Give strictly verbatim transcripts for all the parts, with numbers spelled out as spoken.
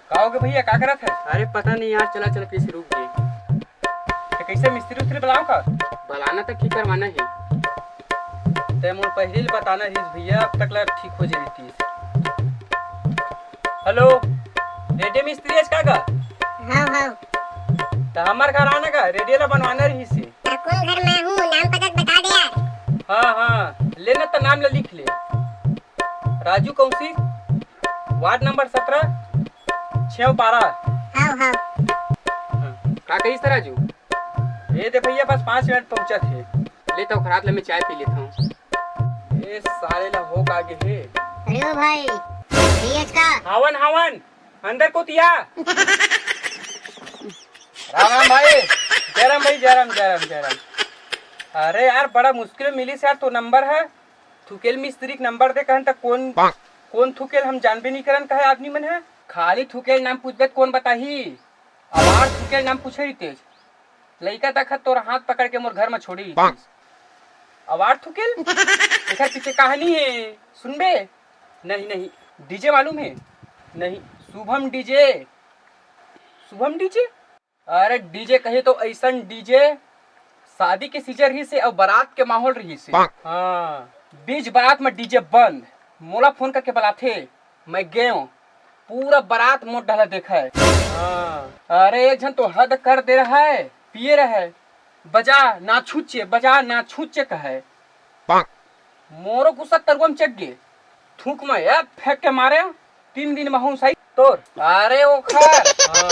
का होगे भैया, का करत हे? अरे पता नहीं यार, चला चला कैसे रुक गए। तो कैसे मिस्त्री उस्त्री बुलाओ का? बुलाना तो ठीक करवाना है। ते मोर पहले ही बताना रहिस भैया, अब तक ला ठीक हो जाई रहिस। हेलो, रेडियो मिस्त्री है का गा? हाँ, हाँ। तो हमार घर आना का, रेडियो ला बनवाना रहिस हे। तो कौन घर में हूँ, नाम पता बता दे यार। हाँ, हाँ, लेना तो नाम ला लिख ले। राजू कौशिक, वार्ड नंबर सत्रह, छेव बारह। हाँ, हाँ। हाँ, का कहिस त राजू? ए दे भैया, बस पाँच मिनट पहुँचत हे। ले तो खरात ले, मैं चाय पी लेता हूँ। ए साले ला हो का गे हे? अरे ओ भाई, भैया का? हावन, हावन, अंदर को तिया। राम राम भाई। जय राम भाई, जय राम, जय राम, जय राम। अरे यार, बड़ा मुश्किल में मिलिस यार, तो नंबर है। थुकेल मिस्त्री के नंबर दे कहन त कौन, कौन थुकेल हम जानबे नहीं करन कहे आदमी मन है। खाली थुकेल नाम पूछबे त कौन बताही? अवार थुकेल नाम पूछे रहितेस। लइका तक ह तोर हाथ पकड़ के मोर घर म छोड़ी रहितेस। अवार थुकेल? एकर पीछे कहानी है, सुनबे? नहीं, नहीं। डीजे मालूम है? नहीं। शुभम डीजे। शुभम डीजे? अरे डीजे कही तो ऐसन डीजे, शादी के सीजन रहिस हे अउ बारात के माहौल रहिस हे। हाँ, बीच बारात में डीजे बंद, मोला फोन करके बुलाथे, मैं गेंव, पूरा बारात मोर डहला देखा है। हाँ। अरे एक झन तो हद कर दे रहा है, पिए रहे, बजा ना छुच्चे, बजा ना छुच्चे कहे। मोरो गुस्सा तरुआ में चढ़ गे। थूक में ए फेंक के मारे, तीन दिन में हूँ सही तोर। अरे ओखर। हाँ।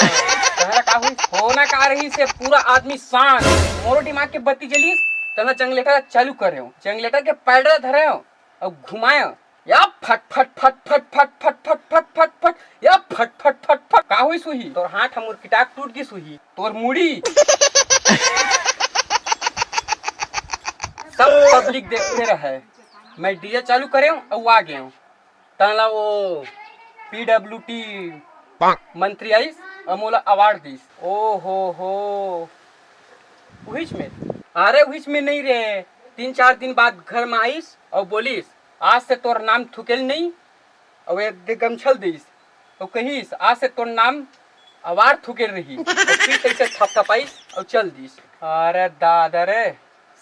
तहरा का हुई? होना का रहिस हे, पूरा आदमी शांत। मोरो दिमाग के बत्ती जलिस, तहला जंगलेटर चालू करे हो। जंगलेटर के पैडल धरे हो और घुमाए हो। या फट फट फट फट फट फट फट फट फट फट, या फट फट फट फट। का हुई सुही? तोर हाथ हमर किटाक टूट गिस हुई। तोर मुड़ी। सब पब्लिक देखते रहे। मैं डीजे चालू करे हूँ अउ आ गए हूँ। तहला वो पीडब्ल्यूटी मंत्री आइस अउ मोला अवार्ड दिस। ओ हो हो। उहिच में, अरे उहिच में नहीं रे, तीन चार दिन बाद घर में आइस अउ बोलिस, आज से तोर नाम थुकेल नहीं। अउ एक दे गमछल दिस अउ कहिस, आज से तोर नाम अवार थुकेल रही। अउ फिर तैसे थपथपाइस अउ चल दिस। अरे दादा रे,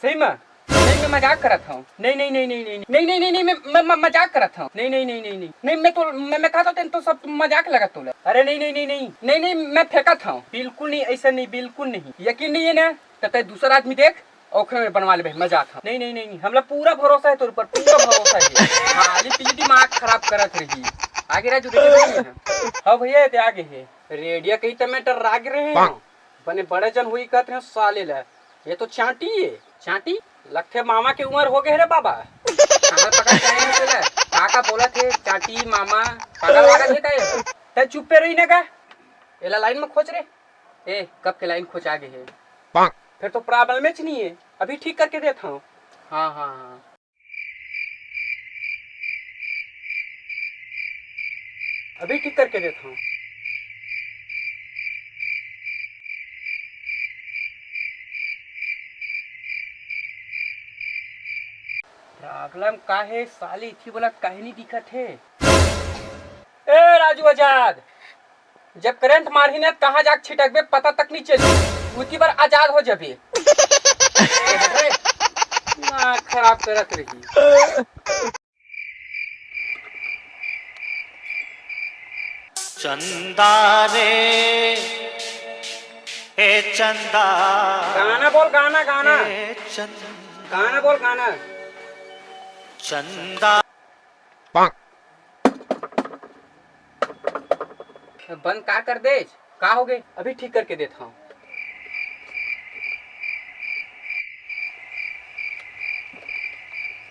सही में, सही में मजाक करत हूँ। नहीं नहीं नहीं नहीं नहीं नहीं नहीं नहीं नहीं, मैं, मैं, मैं मजाक करत हूँ। नहीं नहीं नहीं नहीं नहीं नहीं, मैं तो मैं, मैं कहत हूँ, तेन तो सब मजाक लगत तोला। अरे नहीं नहीं नहीं नहीं नहीं नहीं, मैं फेंकत हूँ। बिल्कुल नहीं, ऐसा नहीं, बिल्कुल नहीं। यकीन नहीं है ना, तो तय दूसरा आदमी देख, ओखरे में बनवा लेबे, मजाक। हम नहीं नहीं नहीं नहीं, हमला पूरा भरोसा है तोर ऊपर, पूरा भरोसा है। खाली पीली दिमाग खराब करत रही। आगे राजू, रेडियो नहीं है। हाँ भैया, ये आगे है। रेडिया कही त मैं डर्रा गे रहे हूँ। बने बड़े जन हुई कहत रहे साले ला। ये तो चांटी है। चांटी? लगथे मामा के उम्र हो गए रे बाबा। कहाँ पकड़ के आए हैं तेला? का का बोलत हे? चांटी, मामा, पागल वागल है का ये? तय चुप्पे रही ना का? एला लाइन में खोज रे। ए, कब के लाइन खोज आ गए है। फिर तो प्रॉब्लम च नहीं है, अभी ठीक करके देता हूँ। हाँ, हाँ, हाँ। अभी ठीक करके देता हूँ। प्रॉब्लम का है साली, इथी बोला कहीं नहीं दिखत है। ए राजू आजाद, जब करंट मारही ना, कहाँ जाके छिटकबे, पता तक नहीं चली। उती बर आजाद हो जाबे। अरे, दिमाग खराब करत रही। चंदा रे, ए चंदा। गाना बोल, गाना, गाना। ए चंदा। गाना बोल, गाना। चंदा। बंद का कर दे, का हो गए? अभी ठीक करके देता हूँ।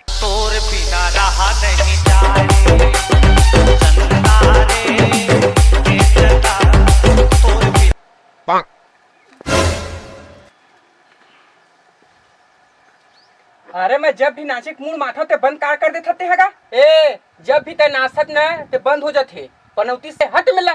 तोर बिना रहा नहीं जाए, चंदा रे, ए चंदा, तोर बिना। अरे मैं जब भी नाचे के मूड माथो ते बंद का कर देथस ते हगा? ए, जब भी ते नाचत ना ते बंद हो जाथे। पनौती से हट मिला।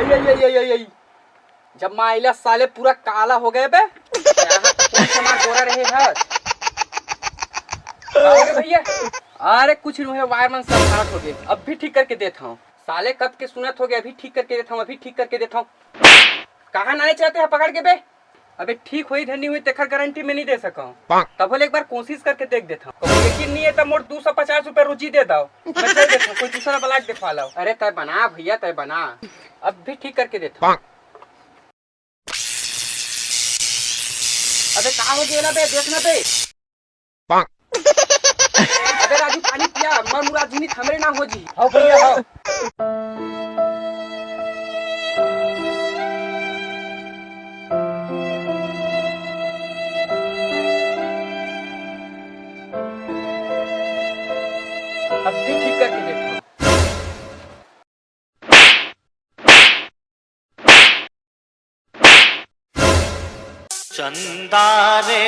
ये, ये, ये, ये, ये। जब मैं आइला साले पूरा काला हो गए बे। यहाँ तो कौन सा मार गोरा रहे है? का हो गया भैया? अरे कुछ नहीं है, वायर मन सब short हो गए, अब भी ठीक करके देता हूँ। साले कब के सुनत हो गए, अभी ठीक करके देता हूँ, अभी ठीक करके देता हूँ। कहाँ नाने चाहते हैं पकड़ के बे? अबे ठीक होई धनी होई तेखर गारंटी मैं नहीं दे सकूं। तब बोले एक बार कोशिश करके देख देता हूँ। कहूँ यकीन नहीं है तब मोर दो सौ पचास रुपए रोजी दे दो, मैं चल देता हूँ, कोई दूसरा ब्लाक दिखवा लो। अरे तय बना भैया, तय बना, अब भी ठीक करके देता हूँ। अबे का हो गया बे, देख ना बे। अबे राजू पानी पिया, मर मुराद जी नहीं थमरे ना हो जी। हाँ भैया हाँ। अब भी ठीक करके देखो। चंदा रे